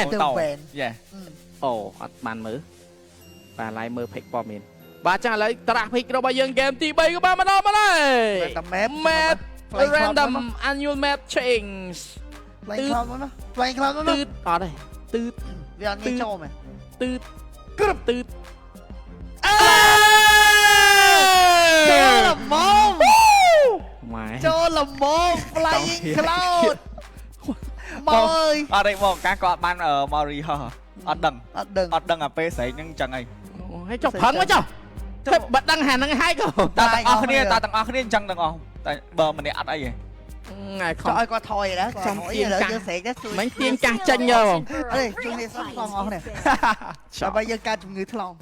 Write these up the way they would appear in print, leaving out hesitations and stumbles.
មែន ទៅ ban យេ អូអត់បានមើលបាទឡាយមើល pick ព័ត៌មានបាទចាឥឡូវ draft pick របស់យើងហ្គេមទី3ក៏បានមកដល់មកហើយ តែ map map random annual map change. Flying Cloud មកណា Flying Cloud មកណា ទឺតអត់ទេទឺត វាអត់ងាយចូលមែន ទឺតក្រឹបទឺតអេ ចូលល្មម ម៉ែ ចូលល្មម Flying Cloud មកអើយ អត់ទេបងការគាត់បានមករីហោះអត់ដឹង អត់ដឹង អត់ដឹងអាពេលស្រែកហ្នឹងចឹងអី ហើយចុះផឹងមកចុះតែបាត់ដឹងហាហ្នឹងហើយក៏ តើទាំងអស់គ្នាតើទាំងអស់គ្នាអញ្ចឹងទាំងអស់តែបើម្នាក់អត់អីទេ ថ្ងៃខំ ចុះឲ្យគាត់ថយដែរ ចំ ថយ ទៀងកាស ឥឡូវយើងស្រែកដែរជួយ មិញទៀងកាសចេញយកបង អេជួយនេះសោះខ្លងអស់នេះដើម្បីយើងកើតជំងឺថ្លង់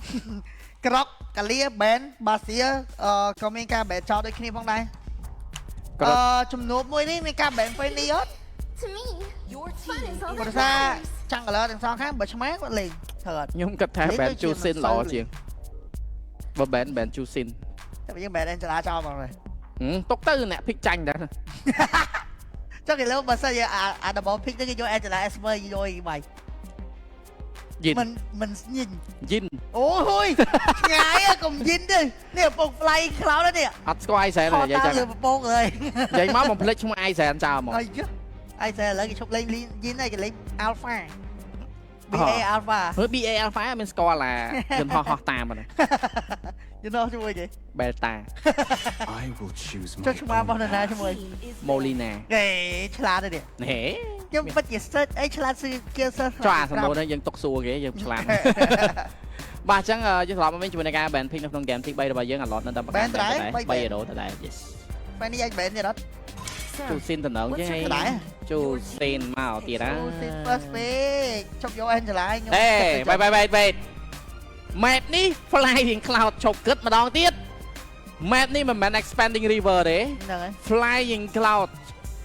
ក្រកកាលាបែនបាសៀអឺក៏មានការបែនចោលដូចគ្នាផងដែរ ក្រក អឺជំនួបមួយនេះមានការបែនពេលនេះអត់ To me, fun is all that ព្រោះថា matters. ចាំងកាលទាំងសងខាងបើឆ្មាគាត់លេងត្រូវអត់ ខ្ញុំគិតថាបែនជូស៊ីនល្អជាងបើបែនបែនជូស៊ីន តែយើងបែនអេនចលាចោលហ្មងហើយ ទុកទៅអ្នកភិកចាញ់ដែរ ចុះគេលើបើសិនជាអាអា double pick នេះគេយក Angela Esmer យកអីបាយ យិន មិនមិនញញ យិន អូយឆ្ងាយហ៎កុំយិនទេនេះពង fly cloud នេះ អត់ស្គាល់អៃសែន ថត និយាយចឹង តាមលើពពកហើយ និយាយមកបំភ្លេចឈ្មោះអៃសែនចោលហ្មង អីចុះអីស្អីឥឡូវគេឈប់លេងយិនហើយគេលេង Alpha BA Alpha មើល BA Alpha មានស្គាល់អាយន្តហោះហោះតាមហ្នឹង យន្តហោះជួយគេ Delta. I will choose my ចុះឆ្មា own របស់នរណាឈ្មោះ path. Molina. ហេឆ្លាតទេនេះ ហេ ខ្ញុំពិតជា search អីឆ្លាតស៊ឺគេ search ចុះអាសំណួរនេះយើងទុកសួរគេយើងឆ្លាតបាទអញ្ចឹងយើងត្រឡប់មកវិញជាមួយនឹងការ ban pick នៅក្នុង game ទី3របស់យើងអាឡតនៅតែប្រកាន់តែ3 hero ដដែល yes. បែននេះអាចបែនទៀតអត់ ជូស៊ីនតំណងចេះ ដដែល ជូស៊ីនមកទៀតណា ស៊ី first pick ជប់យក Angela ខ្ញុំ អេបែបែបែបែ map នេះ Flying Cloud ឈប់គិតម្ដងទៀត map នេះមិនមែន expanding river ទេ ហ្នឹងហើយ Flying Cloud.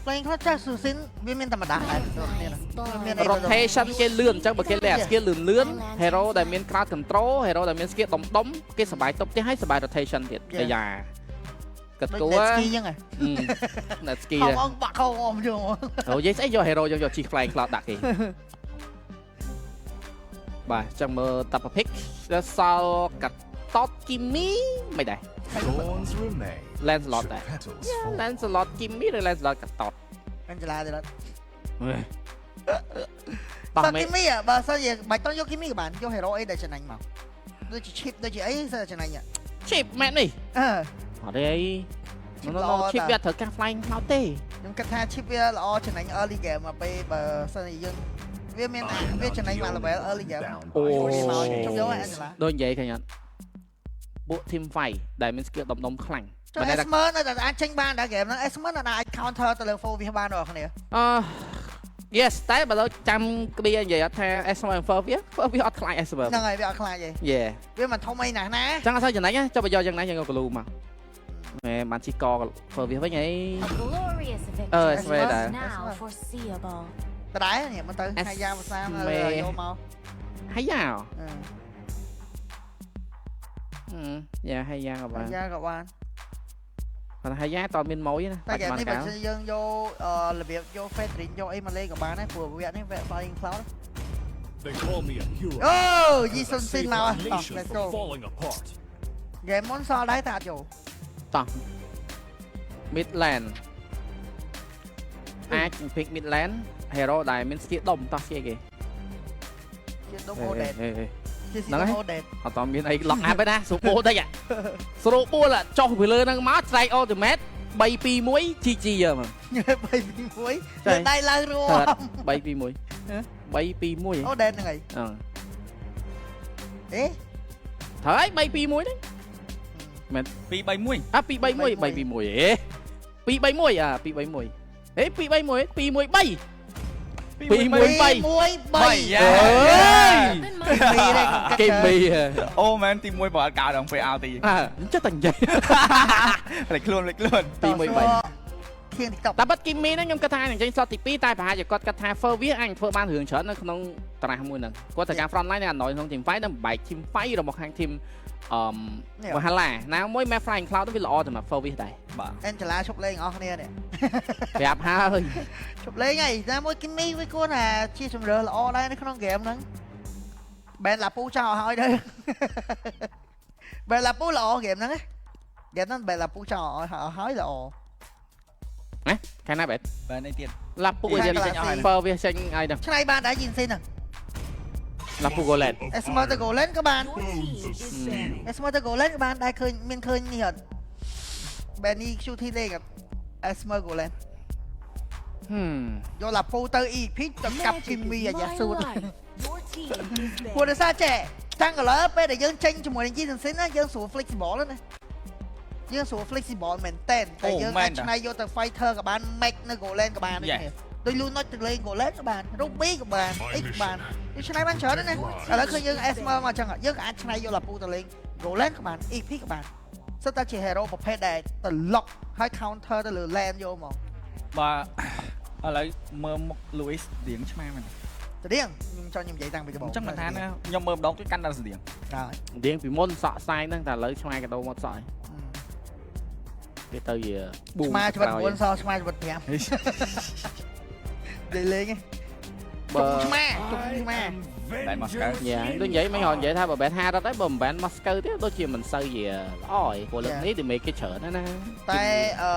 Flying Cloud ចាស់ស៊ូស៊ីនវាមានតែម្ដាស់ដែរគ្នាមាន rotation គេលឿនអញ្ចឹងបើគេលេង skill លឿនលឿន hero ដែលមាន crowd control hero ដែលមាន skill ដុំដុំគេសบายទប់ផ្ទះហើយសบาย rotation ទៀតអាយ៉ាគិត ដូច គួរ net ski ចឹងហ៎ net ski ខំអងបាក់ខំអមយង អូនិយាយស្អីយក hero យកយកជី flying cloud ដាក់គេបាទអញ្ចឹងមើលតាប់ pick ដល់សល់កាតតគីមីមិនដែរ Thorns remain. Lancelot should ដែរ petals fall. Lancelot គីមីឬ Lancelot កាតត Angela ទៀតអត់ តោះមេ បើគីមីបើសិនជាបាច់តយកគីមីក៏បានយក hero អីដែលចំណេញមកដូចជា chip ដូចជាអីសិនតែចំណេញ chip មែននេះ អឺ អត់ទេអី no no chip វាត្រូវការ flying cloud ទេ ខ្ញុំគិតថា chip វាល្អចំណេញ early game មកពេលបើសិនជាយើងវាមាន I am វា not the ចំណេញមក only level one early game bound អូ by your មកជប់យក chains. Angela ដូចនិយាយឃើញអត់ពួក team fight ដែលមាន skill ដុំដុំខ្លាំង ចុះ Esmer នៅតែអាចចេញបានដែរ game ហ្នឹង Esmer នៅតែអាច counter ទៅលើ 4 វាបានដល់គ្នា អឺ yes តែបើលោកចាំក្បៀនិយាយអត់ថា S1 First វា First វាអត់ខ្លាច S1 ហ្នឹងហើយវាអត់ខ្លាចទេ យេ វាមិនធំអីណាស់ណា ចឹងអត់សូវចំណេញណាចុះបើយកយ៉ាងណាយើងយកក្លូមកម៉ែបានជីក First វាវិញអី A glorious អឺ victory ស្វេដែរ is now foreseeable. ដដែលនេះមិនទៅហាយ៉ាភាសាមកយកមក ហើយយ៉ាយ៉ាហើយយ៉ាក៏បាន ហាយ៉ាក៏បាន គាត់ហើយយ៉ាតមានម៉ួយណា តែហ្គេមនេះបើយើងយករបៀបយក Fredrin យកអីមកលេងក៏បានដែរព្រោះវគ្គនេះវគ្គ Flying Cloud. They call me a hero. អូយី because សុន I saved ស៊ីនមក my តោះ nation let's from go. falling apart. ហ្គេមមុនសល់ដែរតែអត់យក តោះ Midland អាច pick Midland hero ដែលមាន skill ដុំតោះជាគេ ជាដុំអូដេតជាស៊ី ហ្នឹងហើយ អូដេត អត់តមានអី lock up ទេណាស្រួលបួលតិចស្រួលបួលចុះពីលើហ្នឹងមកស្រែក ultimate 3 2 1 GG ហ្មង 3 2 1លើដៃឡើងរួម 3 2 1 3 2 1 អូដេតហ្នឹងហើយ អឺ អេ ត្រូវហើយ3 2 1ហ្នឹង 2 3 1 អា2 3 1 3 2 1អេ2 3 1អា2 3 1អេ2 3 1 2 1 3 2 1 3 1 3 យ៉ា អើយគេមី អូមែនទី1បើអត់កើតដល់ពេលអោទី អើចិត្តតែនិយាយ លេចខ្លួនលេចខ្លួន 2 1 3 ធៀង TikTok តែបាត់គីមីហ្នឹងខ្ញុំគិតថានឹងចេញ slot ទី2តែប្រហែលជាគាត់គិតថា Fervia អាចធ្វើបានរឿងច្រើននៅក្នុងត្រាស់មួយហ្នឹងគាត់ត្រូវការ front line នៅអាណយក្នុង team fight និងបែក team fight របស់ខាង team អឺវ៉ាហាឡាណាមួយ Map Flying Cloud វាល្អសម្រាប់ Fervia ដែរ បាទ Angela ឈប់លេងអស់គ្នានេះ ប្រាប់ហើយ ឈប់លេងហើយណាមួយគីមីវាគួរថាជាជំរឿល្អដែរនៅក្នុងហ្គេមហ្នឹងបែនឡាពូចោលឲ្យទៅ បែនឡាពូល្អហ្គេមហ្នឹងណាហ្គេមហ្នឹងបែនឡាពូចោលឲ្យហើយល្អ ខាងណាបែត បែរនេះទៀត ឡាពូឲ្យ ចេញអស់ហើយ Fervia ចេញឲ្យដល់ ឆ្នៃបានដែរយីនស៊ីនហ្នឹង ឡាពូ Golan អេស្មើទៅ Golan ក៏បាន Your team is banning. អេស្មើទៅ Golan ក៏បានដែរឃើញមានឃើញនេះអត់បែននេះ QT លេងអត់អេស្មើ Golan ហឹម យកឡាពូទៅ EP ទៅកាប់ Magic គីមី is my អាយ៉ាស៊ូត life. Your team is ព្រោះ banning. ដោយសារចេះតាំងកលើពេលដែលយើងចេញជាមួយនឹង Jason Sin ណាយើងស្រួល flexible ណាស់ណាយើងស្រួល flexible មែនតើតែយើងអាចឆ្នៃយកទៅ fighter ក៏បាន make នៅ Golan ក៏បានដូចគ្នាដូច Lunox ទៅលេង Golan ក៏បាន Ruby ក៏បានអីក៏បានយើងឆ្នៃបានច្រើនណាស់ណាឥឡូវឃើញយើង Esmer មកចឹងយើងក៏អាចឆ្នៃយក Lapu ទៅលេង Golan ក៏បាន EP ក៏បានសិតតែជា hero ប្រភេទដែលទៅ lock ហើយ counter ទៅលើ lane យកមក បាទឥឡូវមើលមុខ Louis រៀងឆ្មាមែន ស្តៀងខ្ញុំចង់ខ្ញុំនិយាយតាំងពីដំបូង អញ្ចឹងមិនថាណាខ្ញុំមើលម្ដងទៀតកាន់តែស្តៀង ហើយ រៀងពីមុនសក់សាយហ្នឹងតែឥឡូវឆ្មាកដោមកសក់ហើយគេទៅជាប៊ូ ឆ្មាច្បាត់9សល់ឆ្មាច្បាត់5និយាយលេងឯង បើ ឆ្មាជុំឆ្មា I am បែរមកស្កើ យ៉ាដូចនិយាយមិនហត់និយាយថាបើបែន50រត់ហើយបើមិនបែនមកស្កើទៀតដូចជាមិនសូវជាល្អឯងព្រោះលើកនេះទីមេគេច្រើនណាស់ណា តែអឺ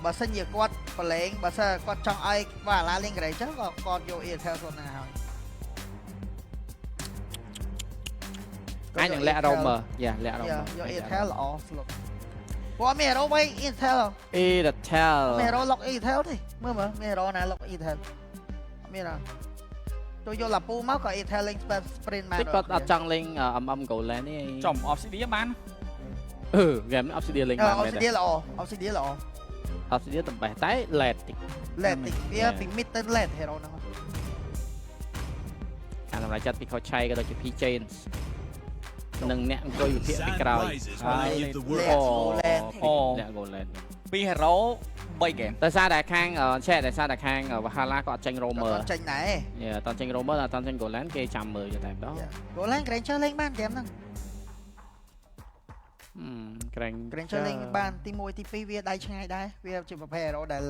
បើសិនជាគាត់ប្រឡែងបើសិនគាត់ចង់ឲ្យវ៉ាឡាលេងក្រេចឹងក៏គាត់យក Airtel ខ្លួនណាហើយ អាចនឹងលាក់ roamer យ៉ាលាក់ roamer យក Airtel ល្អស្លុតព្រោះមាន hero វិញ Airtel Airtel មាន hero lock Airtel ទេមើលមើលមាន hero ណា lock Airtel អត់មានហ៎ចូលយកឡាពូមកក៏ Airtel លេង sprint បាន តិចគាត់អត់ចង់លេង MM Golan ទេ ចំ Obsidian បាន អឺហ្គេម Obsidian លេងបានមែនទេ Obsidian ល្អ Obsidian ល្អ Obsidian តំបេះតែ late តិច late តិចវាពី mid ទៅ late hero ហ្នឹង ការសម្រេចចិត្តពី coach ឆៃក៏ដូចជា P Chains និងអ្នកអង្គុយវិភាគពី Sand ក្រោយ rises when I give the word. អូ Golan អូ លាក់ Golan ពី hero 3 game តែសារតែខាងឆែតែសារតែខាង Valhalla ក៏អត់ចេញ roamer គាត់ចេញដែរ យ៉ាអត់ចេញ roamer អត់ចេញ Golan គេចាំមើលតែម្ដង Golan Granger លេងបានហ្គេមហ្នឹង ក្រែង Granger លេងបានទី1ទី2វាដៃឆ្ងាយដែរវាជាប្រភេទ hero ដែល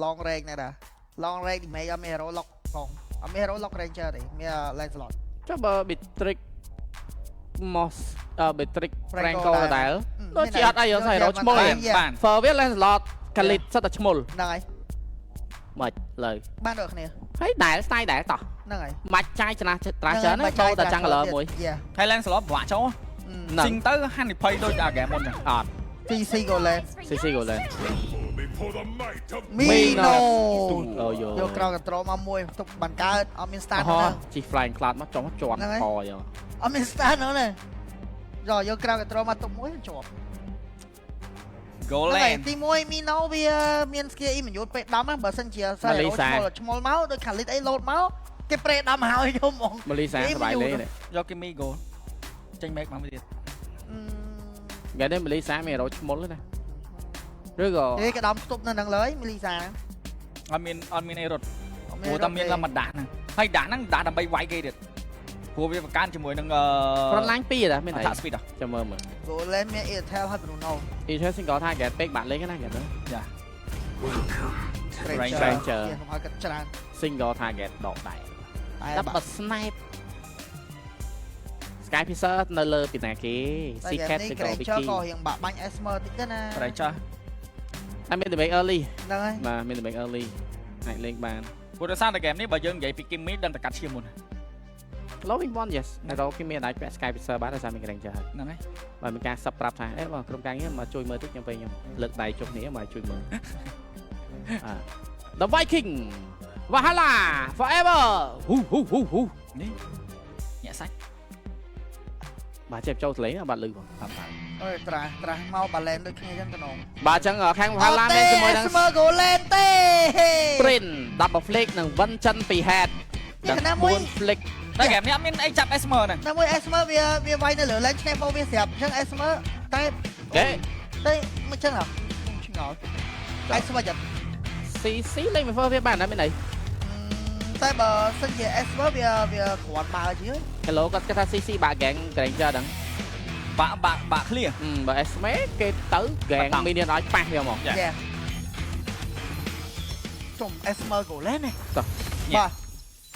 long range ដែរដែរ long range damage អត់មាន hero lock ផងអត់មាន hero lock Granger ទេមាន Lancelot ចុះបើ Bitrix Moss អឺ Bitrix Franco ដដែលដូចជាអត់អីសោះ hero ឈ្មោះ បានបាន Fervia Lancelot Khalid សិតតែឈ្មោល ហ្នឹងហើយ មិនលើ បានដូចគ្នា ហើយដែល style ដែលតោះ ហ្នឹងហើយ បាច់ចាយច្រាស់ត្រាស់ច្រើនណាចូលតែចាំង color មួយ យ៉ា Thailand slot ពិបាកចូល ហ្នឹង ស៊ីងទៅហានិភ័យដូចអាហ្គេមមុនចឹង អត់ CC Golan CC Golan Before the might of Mino អូយោ យកក្រោ control មកមួយទុកបានកើតអត់មាន start ហោ ហ្នឹង ជី flying cloud មកចុះជាន់ ហ្នឹងហើយ កយោ អត់មាន start ហ្នឹងណាយកយកក្រោ control មកទុកមួយជាប់ ហ្នឹងហើយ Golan ទី1 Mino វាមាន skill immune ពេល10ណាបើសិនជាសើឈ្មោលឈ្មោលមកដូច Khalid អីលោតមកគេប្រេ10ហើយយំហ្មង ម៉ូលីសាសบายលេង យក Kimi Goal ចេញ make មកមួយទៀត ថ្ងៃនេះម៉ូលីសាមានរោឈ្មោលណាឬក៏ គេគេដំខ្ទប់នៅហ្នឹងលើយមីលីសា អត់មានអត់មានអីរត់ព្រោះតែមានតែមួយដាស់ហ្នឹងហើយដាស់ហ្នឹងដាស់ដើម្បីវាយគេទៀតព្រោះវាបង្កើនជាមួយនឹងអឺ front line 2តាមានអី attack speed ហ៎ ចាំមើលមើល Golan មាន Airtel ហើយ Bruno Ether single target ពេកបាក់លេងណាគេទៅ Ranger កុំឲ្យគាត់ច្រើន single target ដកដែរ តែ តែបើ snipe Sky Piercer នៅលើពីណាគេ តែ Secret នេះ ឬក៏ Granger Vicky ក៏រៀងបាក់បាញ់ Esmer តិចទៅណា ប្រៃចាស់ តែមាន damage early ហ្នឹងហើយ បាទមាន damage early អាចលេងបាន ព្រោះដោយសារតែហ្គេមនេះបើយើងនិយាយពី Kimi ដឹងតែកាត់ឈាមមុន Loving one yes តែរកគេមានអាចពាក់ Sky Piercer បានដោយសារមាន Granger ហើយ ហ្នឹងហើយ បាទមានការសឹបប្រាប់ថាអេបងក្រុមការងារមកជួយមើលតិចខ្ញុំពេលខ្ញុំលើកដៃជុំគ្នាមកជួយមើលអា The Viking Valhalla forever ហ៊ូហ៊ូហ៊ូហ៊ូ នេះញាក់សាច់ បាទចេបចូលសលេងបាទលឺបងបាទបាទ អើយត្រាស់ត្រាស់មកបាឡែនដូចគ្នាចឹងតំណង បាទអញ្ចឹងខាង Valhalla មានជាមួយនឹង Esmer Golan ទេ Print Double Flick និង Vincent ពី Head នេះកណាមួយ 4 Flick តែហ្គេមនេះអត់មានអីចាប់ Esmer ហ្នឹង ណាមួយ Esmer វាវាវាយនៅលើ lane ឆ្នេះមកវាស្រាប់អញ្ចឹង Esmer តែ ទេ តែមិនចឹងហ៎ឆ្ងល់ Esmer ចាត់ CC លេង First វាបានដែរមានអី តែបើសិនជា Esper វាគ្រាន់បើជាង Hello គាត់គិតថា CC បាក់ gang Granger ដឹង បាក់បាក់បាក់ clear បើ Esme គេទៅ gang minion ឲ្យប៉ះវាមក យ៉ាជុំ Esmer Golan នេះ តោះ បាទ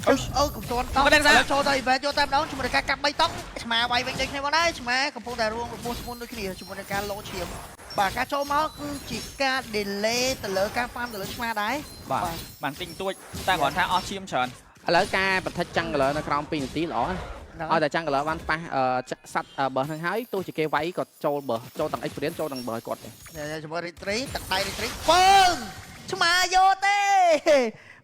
អូកំសួនតោះចូលទៅ event យកតែម្ដងជាមួយនឹងការកាប់3តង់ឆ្មាវាយវិញដូចគ្នាមកដែរឆ្មាកំពុងតែរួងរបួសធ្ងន់ដូចគ្នាជាមួយនឹងការលោឈាមបាទការចូលមកគឺជាការ delay ទៅលើការ farm ទៅលើឆ្មាដែរ បាទបានទិញទួចតែគ្រាន់ថាអស់ឈាមច្រើន ឥឡូវការបន្ថិត jungler នៅក្រោម2នាទីល្អណាស់ឲ្យតែ jungler បានប៉ះសត្វបើសហ្នឹងហើយទោះជាគេវាយក៏ចូលបើចូលទាំង experience ចូលទាំងបើគាត់ដែរ ជាមួយ retreat ទឹកដៃ retreat ពើងឆ្មាយកទេ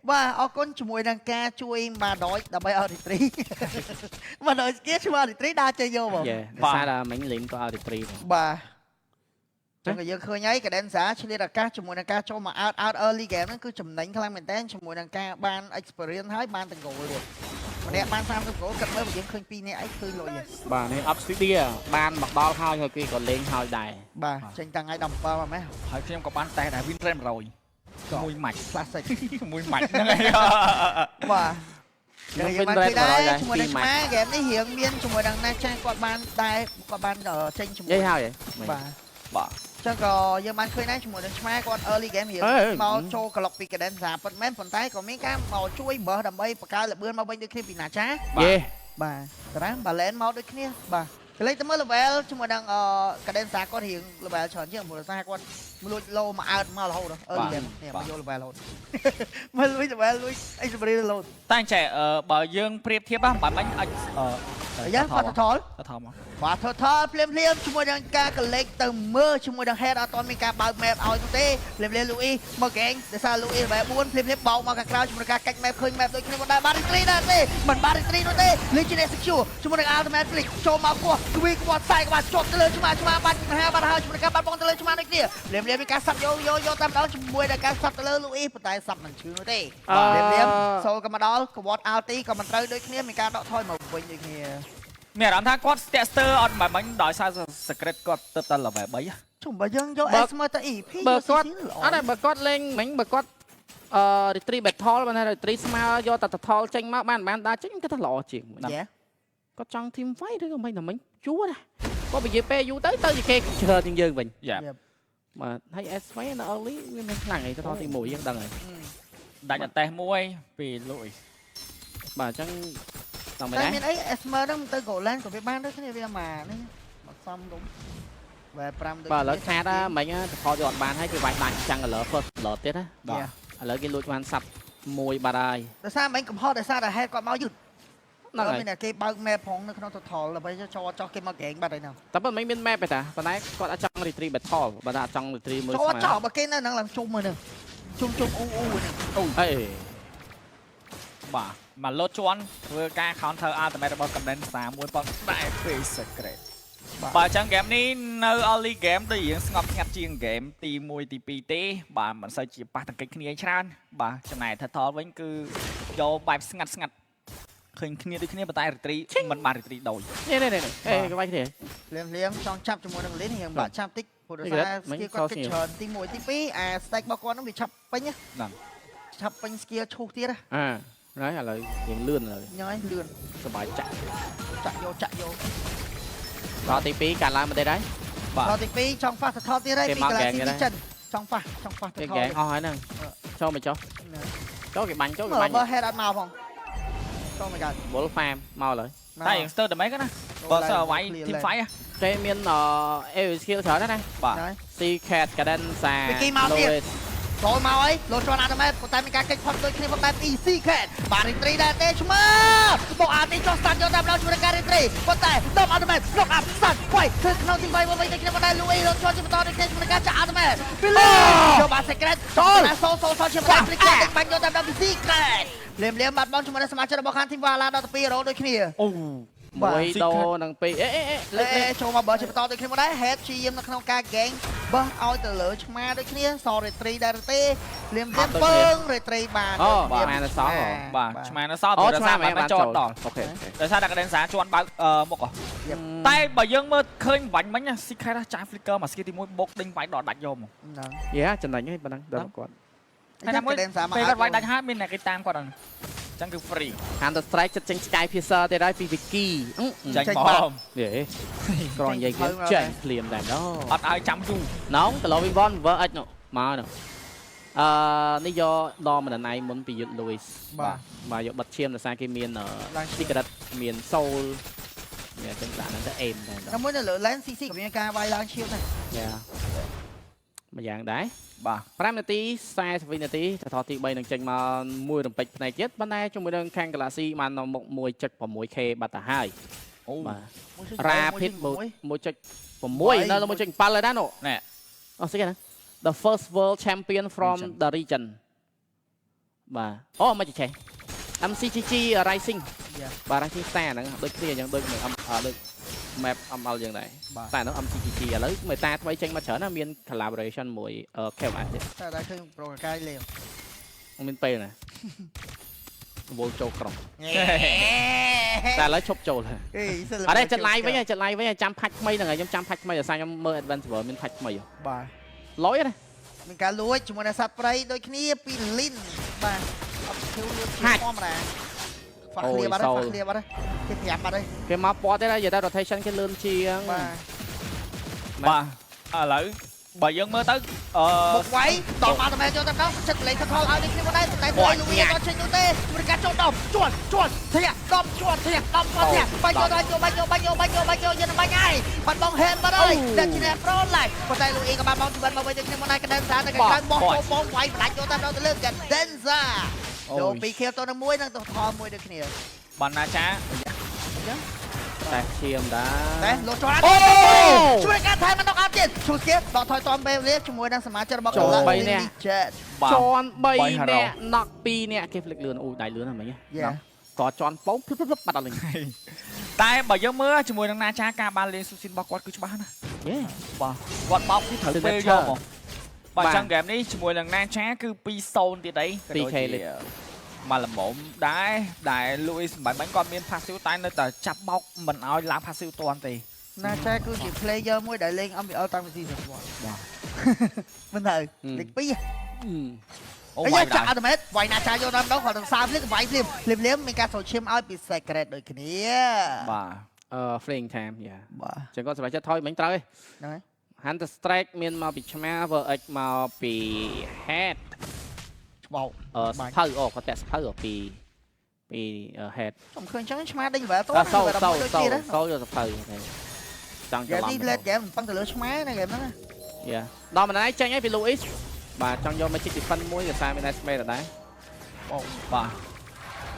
បាទអរគុណជាមួយនឹងការជួយមកដោយដើម្បីឲ្យ retreat មកដោយស្គៀឆ្មា retreat ដើរចេញយកបង យេដោយសារតែមិញលីមក៏ឲ្យ retreat បាទចឹងក៏យើងឃើញហើយកដិនសាឆ្លៀតឱកាសជាមួយនឹងការចូលមក out out early game ហ្នឹងគឺចំណេញខ្លាំងមែនតើជាមួយនឹងការបាន experience ហើយបានទាំង goal ទៀតម្នាក់បាន30 goal គិតមើលបើយើងឃើញ2នាក់អីឃើញលុយហ៎ បាទនេះ Obsidian បានមកដល់ហើយហើយគេក៏លេងហើយដែរ បាទចេញតាំងថ្ងៃ17មកម៉េះ ហើយខ្ញុំក៏បានតែដែរ win rate 100មួយម៉ាច់ classic មួយម៉ាច់ហ្នឹងហើយ បាទ ខ្ញុំ យើង win បាន rate ឃើញដែរ 100ដែរ ជាមួយនឹង ពីរម៉ាច់ ឆ្មាហ្គេមនេះរៀងមានជាមួយនឹងណាចាស់គាត់បានតែគាត់បានចេញជាមួយ និយាយហើយហ៎ បាទ បាទ ចឹងក៏យើងបានឃើញដែរជាមួយនឹងឆ្មាគាត់ early game រៀង អេ មកចូលក្លុកពីកដិនសាពិតមែនប៉ុន្តែក៏មានការមកជួយបើសដើម្បីបង្កើនល្បឿនមកវិញដូចគ្នាពីណាចា យេ បាទតារាបាឡែនមកដូចគ្នាបាទកលេចទៅមើល level ជាមួយនឹងអកដិនសាគាត់រៀង level ច្រើនជាងព្រោះសារគាត់លួចលោមកអើតមករហូត early game នេះមកយក level រហូតមកលួច level លួចអីសម្រៀលរហូត តែចេះបើយើងប្រៀបធៀបបាញ់បាញ់អ អាយ៉ាគាត់ថល ថថមក បាទថថភ្លាមភ្លាមជាមួយនឹងការកលេចទៅមើលជាមួយនឹង head អត់ទាន់មានការបើក map ឲ្យនោះទេភ្លាមភ្លាមលូអ៊ីមកកេងដោយសារលូអ៊ី level 4ភ្លាមភ្លាមបោកមកខាងក្រៅជាមួយនឹងការកាច់ map ឃើញ map ដូចគ្នាមកដែរបាទ retreat ដែរទេមិនបាទ retreat នោះទេលេងជាអ្នក secure ជាមួយនឹង ultimate flick ចូលមកគោះទ្វីក្បត់ខ្សែក្បាត់ជាប់ទៅលើឆ្មាឆ្មាបាត់មហាបាត់ហើយជាមួយនឹងការបាត់បងទៅលើឆ្មាដូចគ្នាភ្លាមភ្លាមមានការសាប់យកយកយកតាមដងជាមួយនឹងការសាប់ទៅលើលូអ៊ីប៉ុន្តែសាប់មិនឈឺនោះទេភ្លាមភ្លាមសូលក៏មកដល់ក្បត់ ulti ក៏មិនត្រូវដូចគ្នាមានការដកថយមកវិញដូចគ្នា មានអារម្មណ៍ថាគាត់ស្ទាក់ស្ទើរអត់បាញ់ដោយសារ secret គាត់ទៅតែ level 3 ជុំបើយើងយក S មកទៅ EP បើគាត់អត់ទេបើគាត់លេងមិញបើគាត់អឺ retreat battle បានថា retreat ស្មើយកតែ turtle ចេញមកបានបានដើរចេញគាត់ថាល្អជាង យ៉ា គាត់ចង់ team fight ឬក៏មិនតែមិញជួណាគាត់និយាយពេលយូរទៅទៅជាគេច្រើនជាងយើងវិញ យ៉ា បាទហើយ SV នៅ early វាមិនខ្លាំងអីទៅទី1យើងដឹងហើយ ដាច់អតេសមួយពីលូយ បាទអញ្ចឹងដល់មិនដែរ តែមានអី Esmer ហ្នឹងទៅ Golan ក៏វាបានដូចគ្នាវាមកនេះមកសំរុំវ៉ែ5ដូច បាទឥឡូវខាតមិញទៅខយកអត់បានហើយគេវាយដាច់ចាំង color first blood ទៀតណា បាទ ឥឡូវគេលួចបានសាប់មួយបាត់ហើយ ដោយសារមិញកំហុសដោយសារតែ head គាត់មកយឺត ហ្នឹងហើយ មានតែគេបើក map ផងនៅក្នុង total ដើម្បីចូលចោះគេមក gang បាត់ហើយហ្នឹង តែប៉ុន្តែមិនមាន map ទេតាប៉ុន្តែគាត់អត់ចង់ retreat battle បើថាអត់ចង់ retreat មួយ ចូល ស្មើ ចោះបើគេនៅហ្នឹងឡើងជុំមើលហ្នឹងជុំជុំអ៊ូអ៊ូហ្នឹង អេ បាទមកលោតជន់ធ្វើការ counter ultimate របស់ Camden មួយប៉ុនដែរពី secret បាទអញ្ចឹង game នេះនៅ early game ដូចរៀងស្ងប់ស្ងាត់ជាង game ទី1ទី2ទេបាទមិនសូវជាប៉ះទង្គិចគ្នាច្រើនបាទចំណែក turtle វិញគឺយកបែបស្ងាត់ស្ងាត់ឃើញគ្នាដូចគ្នាប៉ុន្តែ retreat មិនបាន retreat ដូច នេះនេះនេះអេគេវាយគ្នា ភ្លាមភ្លាមចង់ចាប់ជាមួយនឹងលីនរៀងបាក់ចាប់តិចព្រោះដោយសារ skill គាត់គិតច្រើនទី1ទី2អា stack របស់គាត់ហ្នឹងវាឆាប់ពេញ ហ្នឹង ឆាប់ពេញ skill ឈូសទៀត អាហើយឥឡូវរៀងលឿនឥឡូវ ញ៉យលឿន សប្បាយចាក់ ចាក់យកចាក់យក ដល់ទី2កាត់ឡើងមកទៀតហើយ បាទ ដល់ទី2ចង់ហ្វាស់ទៅថតទៀតហើយ គេមក ពី Galaxy ហ្គេមគេដែរ Legend ចង់ហ្វាស់ចង់ហ្វាស់ទៅថត គេហ្គេងអស់ហើយហ្នឹងចូលមកចុះចូលគេបាញ់ចូលគេបាញ់ មើលបើ head អត់មកផងចូលមកកើត បុលហ្វាមមកឡើយ តែរៀងស្ទើរតែម៉េចណាបើសើវាយ team fight គេមានអេ skill ច្រើនណាស់ណា បាទ ហើយ C cat Cadenza ពីគីមកទៀត ចូលមកអីលោតជន់អាតមែនប៉ុន្តែមានការកិច្ចផុតដូចគ្នាផងដែរ EC Cat បាទរីត្រីដែរទេឆ្មើបកអាទីចុះស្តាន់យកតាមដល់ជាមួយនឹងការរីត្រីប៉ុន្តែដបអាតមែនលុកអាប់ស្តាន់វ៉ៃធ្វើក្នុងទី3មកវិញដូចគ្នាផងដែរលូអ៊ីលោតជន់ជាបន្តដូចគ្នាជាមួយនឹងការចាក់អាតមែនពីលីយកបាទ Secret ចូលសូសូសូជាបន្តព្រិចបាញ់យកតាមដល់ EC Cat លៀមលៀមបាត់បង់ជាមួយនឹងសមាជិករបស់ខាងធីមវ៉ាឡាដល់ទៅ2រ៉ូដូចគ្នា អូ មួយដូនឹងពីរអេអេអេលើក អេចូលមកបើជាបន្តដូចគ្នាមកដែរ head ព្យាយាមនៅក្នុងការ gang បោះឲ្យទៅលើឆ្មាដូចគ្នាសរេត្រីដែរទេលៀមលៀមពើងរេត្រីបាន អូបាទបានសោះ បាទឆ្មានៅសល់ អូ ព្រោះដោយ ឆ្មាមែន សារបានចូលដល់ អូខេ ដោយសារតែកដេនសាជន់បើកមុខហ៎តែបើយើងមើលឃើញបាញ់មិញស៊ីខេតចាយ flicker មក skill ទី1បុកដេញវាយដល់ដាច់យកមក ហ្នឹង យ៉ាចំណេញហើយប៉ុណ្ណឹងដល់គាត់ ហើយណាមួយ កដេនសាមក ពេលគាត់វាយដាច់ហើយមានអ្នកគេតាមគាត់អត់អញ្ចឹងគឺ free Hunter Strike ចិត្តចេញ Sky Piercer ទៀតហើយពី Wiki ចាញ់បង យេក្រនិយាយគេចេញភ្លាមតែម្ដង អត់ឲ្យចាំយូរ ណងតឡវីវ៉នវើអិចនោះមកនោះអឺនេះយកដល់ម្ដងឯងមុនពីយុទ្ធ Louis បាទ បាទយកបិទឈាមដោយសារគេមាន ឡើងឈាម Secret មាន Soul មានចឹងដាក់ហ្នឹងទៅអេមតែម្ដង តែមួយនៅលើ lane CC ក៏មានការវាយឡើងឈាមដែរ យ៉ាមួយយ៉ាងដែរ បាទ 5នាទី40វិនាទីថតទី3នឹងចេញមកមួយរំពេចផ្នែកទៀតប៉ុន្តែជាមួយនឹងខាង Galaxy បាននៅមុខ 1.6K បាត់ទៅហើយ អូ បាទ Rapid 1.6នៅ1.7ហើយដែរនោះ ណែ អូស្អីគេណា The first world champion from the region បាទអូមិនចេះ MCGG Rising បាទ Rising Star ហ្នឹងដូចគ្នាអញ្ចឹងដូចនឹង M ដូច map ML យ៉ាងដែរតែហ្នឹង MCGG ឥឡូវមេតាថ្មីចេញមកច្រើនណាមាន collaboration មួយ KMS ទៀត តែតែឃើញប្រូកាកាយលេវ មានពេលណាវល់ចូលក្រុមតែឥឡូវឈប់ចូលហើយ អេ អត់ទេចិត្ត live វិញចិត្ត live វិញចាំផាច់ថ្មីហ្នឹងហើយខ្ញុំចាំផាច់ថ្មីដោយសារខ្ញុំមើល Advance Server មានផាច់ថ្មី បាទ លយណា មានការលួចជាមួយនឹងសត្វព្រៃដូចគ្នាពីលីនបាទអត់ឈឺលួចជាធម្មតាហ្វាក់ឃ្លៀបាត់ហើយហ្វាក់ឃ្លៀបាត់ហើយគេ5បាត់ហើយ គេមកពណ៌ទេណានិយាយតែ rotation គេលឿនជាង បាទ បាទឥឡូវបើយើងមើលទៅអឺ បុកវាយដល់មកតែមែនចូលតែម្ដងចិត្តលេងថលឲ្យនេះគ្នាមកដែរតែលូវីអត់ចេញនោះទេជាមួយការចូលដំជន់ជន់ធាក់ដំជន់ធាក់ដំជន់ធាក់បាញ់ចូលដល់ចូលបាញ់ចូលបាញ់ចូលបាញ់ចូលបាញ់ចូលយើងបាញ់ហើយបាត់បងហេមបាត់ហើយតែជាអ្នកប្រូឡៃប៉ុន្តែលូអ៊ីក៏បានបងជីវិតមកវិញដូចគ្នាមកដែរកដិនសានៅខាងក្រៅបោះចូលបងវាយផ្ដាច់ចូលតែម្ដងទៅលើកដិនសាចូល2ខៀវទៅនឹង1នឹងទៅថលមួយដូចគ្នា បានណាចា តែឈាមដែរ តែលោកចូល អូ ជួយការថែមមកដល់អត់ទៀតជួយទៀតដកថយតំពេលវេលាជាមួយនឹងសមាជិករបស់ ចូល កន្លង បីនាក់ ចេត បាទ ជន់3នាក់ណក់2នាក់គេភ្លេចលឿនអូដៃលឿនហ្នឹងមិញ យ៉ា ក៏ជន់ពងភ្លឹបភ្លឹបបាត់អត់លេង តែបើយើងមើលជាមួយនឹងណាចាការបានលេងស៊ូស៊ីនរបស់គាត់គឺច្បាស់ណាស់ យេ បាទគាត់បោកគឺត្រូវពេលយកមកបាទអញ្ចឹងហ្គេមនេះជាមួយនឹងណាចាគឺ2-0ទៀតអីក៏ដូច 2K ជា លេខ មកល្មមដែរដែលលូអ៊ីសម្បាញ់បាញ់គាត់មាន passive តែនៅតែចាប់បោកមិនឲ្យឡើង passive តាន់ទេ ណាចាគឺជា player មួយដែលលេង MPL តាំងពី season 1បាទមិនទៅលេខ2 អូ អា វាយដែរ យ៉ាចាក់អត់មែនវាយណាចាយកតាមដងគាត់ទៅសាភ្លៀងវាយភ្លាមភ្លាមភ្លាមមានការសូឈាមឲ្យពី secret ដូចគ្នា បាទ អឺ Fling time យ៉ា បាទ ចឹងគាត់សម្រេចចិត្តថយមិញត្រូវឯង ហ្នឹងហើយ Hunter Strike មានមកពីឆ្មា VX មកពី Head ច្បោក អឺសភៅអូគាត់តាក់សភៅពីពី Head ខ្ញុំឃើញចឹងឆ្មាដេញ level ត អសូ level សូ 11ដូច សូ ទៀតណា សូយកសភៅចង់ច្រឡំ ហ្គេមនេះ late game មិនប៉ឹងទៅលើឆ្មាណាហ្គេមហ្នឹងណា យ៉ាដល់ម្នាក់ឯងចេញហើយពី Louis បាទចង់យក Magic Defense មួយដោយសារមាន Esme ដដែល បាទ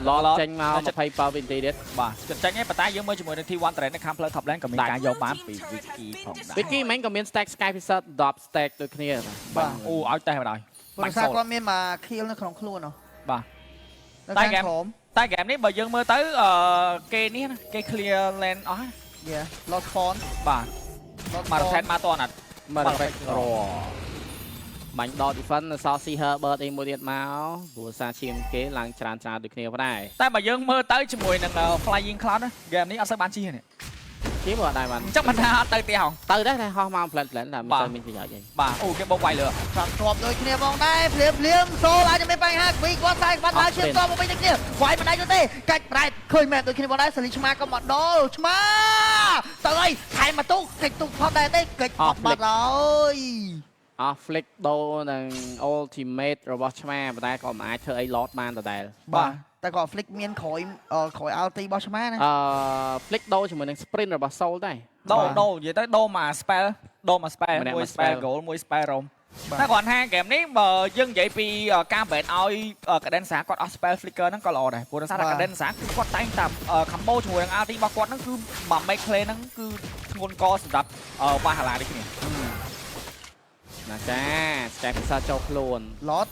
ឡតចេញមក27វិនាទីទៀត បាទចិត្តចាញ់ឯងប៉ុន្តែយើងមើលជាមួយនឹង T1 Train នៅខាងផ្លូវ Top Lane ក៏មានការយកបានពី Wiki ផងដែរ Wiki មិញក៏មាន stack Sky Piercer 10 stack ដូចគ្នា បាទ អូឲ្យតេះបណ្ដោយ ព្រោះសារគាត់មានមក kill នៅក្នុងខ្លួនហ៎ បាទ នៅ តែហ្គេម ខាងក្រោម តែហ្គេមនេះបើយើងមើលទៅអឺគេនេះណាគេ clear lane អស់ណា យ៉ា Lost Spawn បាទ Lost មករថែនមកតន់អត់ មក effect របាញ់ដក defense នៅសល់ See Herbert អីមួយទៀតមកព្រោះសារឈាមគេឡើងច្រើនច្រើនដូចគ្នាដែរ តែបើយើងមើលទៅជាមួយនឹង Flying Cloud ណាហ្គេមនេះអត់សូវបានជិះទេនេះ ជាបើអត់ដែរបាន អញ្ចឹងមិនថាអត់ទៅផ្ទះហង ទៅដែរតែហោះមកផ្លែតផ្លែតតែមិនសូវមានប្រយោជន៍អី បាទអូគេបុកវាយលើ ចាំជាប់ដូចគ្នាផងដែរភ្លាមភ្លាមសូលអាចនឹងមានបញ្ហាពីគាត់តែបាត់ឡើងឈាមតមកវិញដូចគ្នាវាយមិនដែរទេកាច់ប្រែតឃើញមែនដូចគ្នាផងដែរសលីឆ្មាក៏មកដល់ឆ្មាទៅហើយថែមមកទូកិច្ចទូផុតដែរទេកិច្ចផុតបាត់ហើយ អស់ flick ដូរនឹង ultimate របស់ឆ្មាប៉ុន្តែក៏មិនអាចធ្វើអី lot បានដដែល បាទតែក៏ flick មានក្រោយក្រោយ ulti របស់ឆ្មាណា អឺ flick ដូរជាមួយនឹង sprint របស់ soul ដែរ ដូរដូរនិយាយទៅដូរមក spell ដូរមក spell ម្នាក់មួយ មួយ spell spell goal មួយ spell roam តែគាត់ថាហ្គេមនេះបើយើងនិយាយពីការ ban ឲ្យ Cadenza គាត់អស់ spell flicker ហ្នឹងក៏ល្អដែរព្រោះដោយសារតែ Cadenza គឺគាត់តែងតែ combo ជាមួយនឹង ulti របស់គាត់ហ្នឹងគឺមក make play ហ្នឹងគឺធ្ងន់កសម្រាប់វ៉ាហាឡាដូចគ្នា ណាចា step ពិសាចូលខ្លួន lot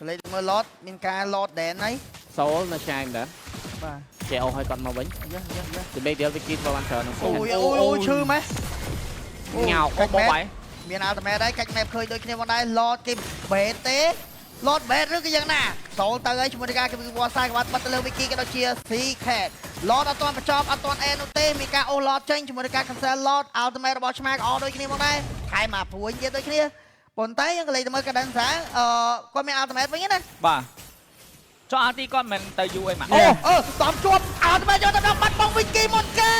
លេខមើល lot មានការ lot ដែនហើយ soul នៅឆ្ងាយមិនដែរ បាទ គេអូសឲ្យគាត់មកវិញ យ៉ាយ៉ាយ៉ា ទីមេ deal Wiki ធ្វើបានច្រើននឹង អូយអូយអូយឈឺម៉េះ ញោក អូបងបាយ មាន ultimate ដែរកាច់ map ឃើញដូចគ្នាផងដែរ lot គេបេទេ lot បេឬក៏យ៉ាងណាសូលទៅហើយជាមួយនឹងការគេវ៉ាសាយក្បាត់បាត់ទៅលើ Wiki ក៏ដូចជា C Cat lot អត់ទាន់បញ្ចប់អត់ទាន់អេនោះទេមានការអូស lot ចេញជាមួយនឹងការ cancel lot ultimate របស់ឆ្មាក៏អដូចគ្នាផងដែរថែមមកព្រួយទៀតដូចគ្នា ប៉ុន្តែយើងក៏លេចទៅមើល Cadenza គាត់មាន ultimate វិញណា។ បាទចុះ RT គាត់មិនទៅយូរអីមក អូអឺតំជាប់ ultimate យកទៅដល់បាត់បង់ Wiki មុនគេ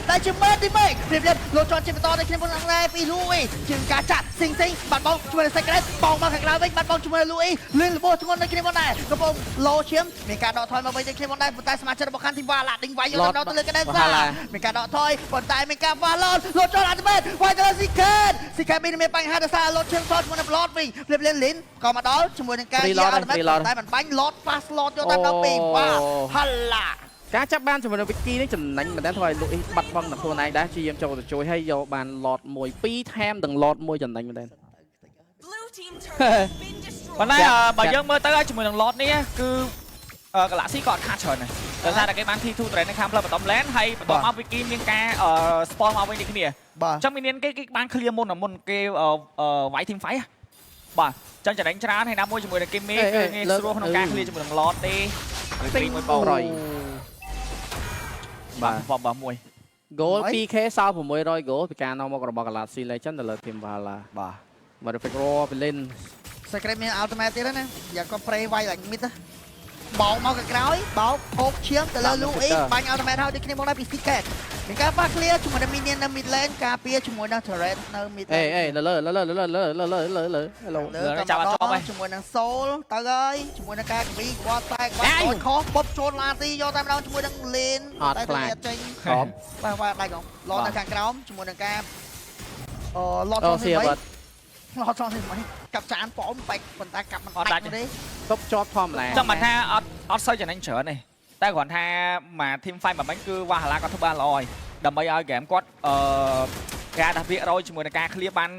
តែជាមើលទីមេព្រៀបរៀបលោកជាប់ជាបន្តនៅគ្នាមុនអង្គដែរពីលូអ៊ីជាងការចាក់ស៊ីងស៊ីងបាត់បង់ជាមួយនឹង Secret បងមកខាងក្រៅវិញបាត់បង់ជាមួយនឹងលូអ៊ីលឿនរបួសធ្ងន់នៅគ្នាមុនដែរកំពុងលោឈាមមានការដកថយមកវិញនៅគ្នាមុនដែរប៉ុន្តែសមាជិករបស់ខាង team វ៉ាឡាដេញវាយយកទៅដល់ទៅលើ Cadenza មានការដកថយប៉ុន្តែមានការវ៉ាឡូតលោតចូល ultimate វាយទៅលើ Secret Secret មានបញ្ហាដោយសារលោតឈាមសល់ជាមួយនឹង Lord វិញព្រៀបរៀបលីនក៏មកដល់ជាមួយនឹងការយក ultimate តែមិនបាញ់ Lord fast Lord យកតែដល់ពីវ៉ាហឡា ការចាប់បានជាមួយនឹង Wiki នេះចំណេញមែនតើធ្វើឲ្យលោកអ៊ីបាត់បង់ដល់ខ្លួនឯងដែរជាយាមចូលទៅជួយឲ្យយកបាន lot 1 2ថែមទាំង lot 1ចំណេញមែនតើ Blue team turret has been destroyed. ប៉ុន្តែបើយើងមើលទៅជាមួយនឹង lot នេះគឺ Galaxy ក៏អត់ខាតច្រើនដែរដោយសារតែគេបាន T2 train នៅខាងផ្លូវបន្ត lane ហើយបន្តមក Wiki មានការ spawn មកវិញដូចគ្នា។ បាទ អញ្ចឹងមានគេគេបាន clear មុនមុនគេវាយ team fight បាទចឹងចំណេញច្រើនហើយណាមួយជាមួយនឹងគេមេគឺងាយស្រួលក្នុងការ clear ជាមួយនឹង lot ទេរីមួយបង ប្រយ បាទបងបងមួយ goal 2K សល់600 goal ពីការនាំមករបស់ Galaxy Legend ទៅលើ team Valhalla បាទ មក Perfect Raw ពី Lin Secret មាន ultimate ទៀតណាយ៉ាក៏ pray វាយឡើង mid បោកមកខាងក្រោយបោកហូបឈាមទៅលើ Louis បាញ់ ultimate ហើយដូចគ្នាមកដែរពី Secret មានការប៉ះ clear ជាមួយនឹង minion នៅ mid lane ការពារជាមួយនឹង turret នៅ mid អេអេលើលើលើលើលើលើលើលើលើលើ លើក៏មកដល់ជាមួយនឹង Soul ទៅហើយជាមួយនឹងការកវីគាត់តែគាត់ខុសបុបចូលឡាទីយកតែម្ដងជាមួយនឹង lane តែចេញ ខំ បាទបាទដាច់ហ្មងឡតនៅខាងក្រោមជាមួយនឹងការអឺឡត អូ សងទី សៀបាត់ 3ឡតសងទី3កាប់ចានប៉មបែកប៉ុន្តែកាប់មិនដាច់ទេ ទប់ជាប់ធម្មតា ចង់មកថាអត់អត់សូវចំណេញច្រើនទេតែគ្រាន់ថាមក team fight មកមិញគឺវ៉ាហាឡាគាត់ធ្វើបានល្អហើយដើម្បីឲ្យ game គាត់អឺគេហៅថាវារយជាមួយនឹងការ clear បាន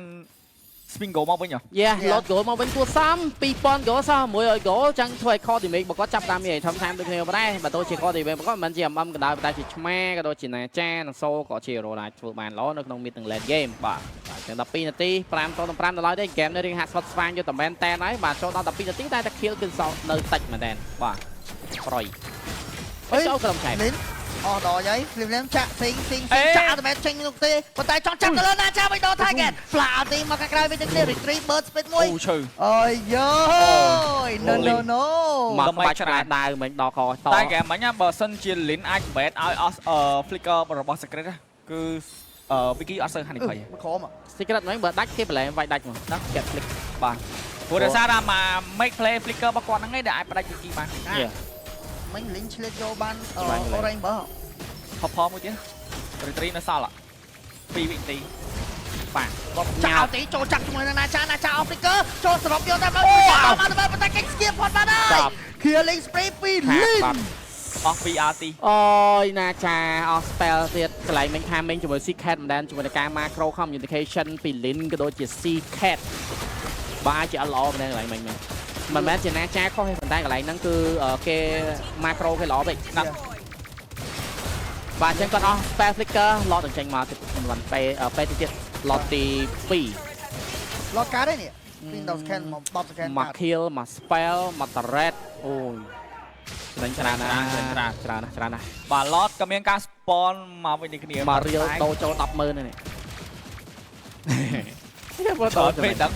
swing goal មកវិញហ៎ យ៉ា lot goal មកវិញគួរសម2000 goal សោះ100 goal ចឹងធ្វើឲ្យ core damage របស់គាត់ចាប់តាមមានធំតាមដូចគ្នាដែរបើទោះជា core damage របស់គាត់មិនមែនជា MM ក៏ដោយប៉ុន្តែជាឆ្មាក៏ដូចជាណាចានិងសូក៏ជា hero អាចធ្វើបានល្អនៅក្នុង mid និង late game។ បាទ បាទចឹង12នាទី5ត5ដល់ហើយទេហ្គេមនេះរៀងហាក់ស្វិតស្វាញយកតែមែនតែនហើយបាទចូលដល់12នាទីតែតែ kill គឺសល់នៅតិចមែនតែន បាទ ប្រយអើយចូលក្រុមឆែក លិនអស់ដល់ហើយភ្លាមភ្លាមចាក់ស៊ីងស៊ីងស៊ីងចាក់អត់មែនចេញនោះទេប៉ុន្តែចង់ចាប់ទៅលើណាចាវិញដល់ target ផ្លាទីមកខាងក្រៅវិញទៅគ្នា retreat bird speed មួយ អូឈឺ អើយយយ no no no មកក្បាច់ឆ្លាដាវមិញដល់កត តែហ្គេមមិញបើសិនជា Lin អាច bet ឲ្យអស់ flicker របស់ Secret គឺ Wiki អត់សូវហានិភ័យ មកក្រម secret មិញបើដាច់គេបន្លែវាយដាច់មកណាគេ flick បាទព្រោះដោយសារតែមក make play flicker របស់គាត់ហ្នឹងឯងដែលអាចផ្ដាច់ Wiki បាន។ មិញលីងឆ្លៀតយកបាន orange បើ ផផមួយទៀត retreat នៅសល់2វិនាទីបាទ ចាក់ទីចូលចាក់ជាមួយនឹងណាចាណាចាអហ្វ្រិកចូលសរុបយកតែមកចាក់មកតែប៉ុន្តែគេស្គៀផុតបានហើយ Killing spree ពីលីន អស់2 RT អូយណាចាអស់ spell ទៀតកន្លែងមិញខាមិញជាមួយ Secret មិនដែលជាមួយនឹងការ macro communication ពី Lin ក៏ដូចជា Secret បាទជាអត់ល្អមែនកន្លែងមិញមិញមិនមែនជាណាចាខុសទេប៉ុន្តែកន្លែងហ្នឹងគឺគេ macro គេល្អពេក ណា បាទអញ្ចឹងគាត់អស់ spell flicker ឡតចេញមកទៀតមិនពេលពេលទីទៀតឡតទី2 ឡតកាត់ទេនេះពី10 second មក10 second មក kill មក spell មក turret អូយច្រើនច្រើនណាស់ច្រើនច្រើនណាស់ច្រើនណាស់ បាទ lot ក៏មានការ spawn មកវិញដូចគ្នា មករៀលដូរចូល100000នេះនេះបើ ច្រើន ត ពេកដឹង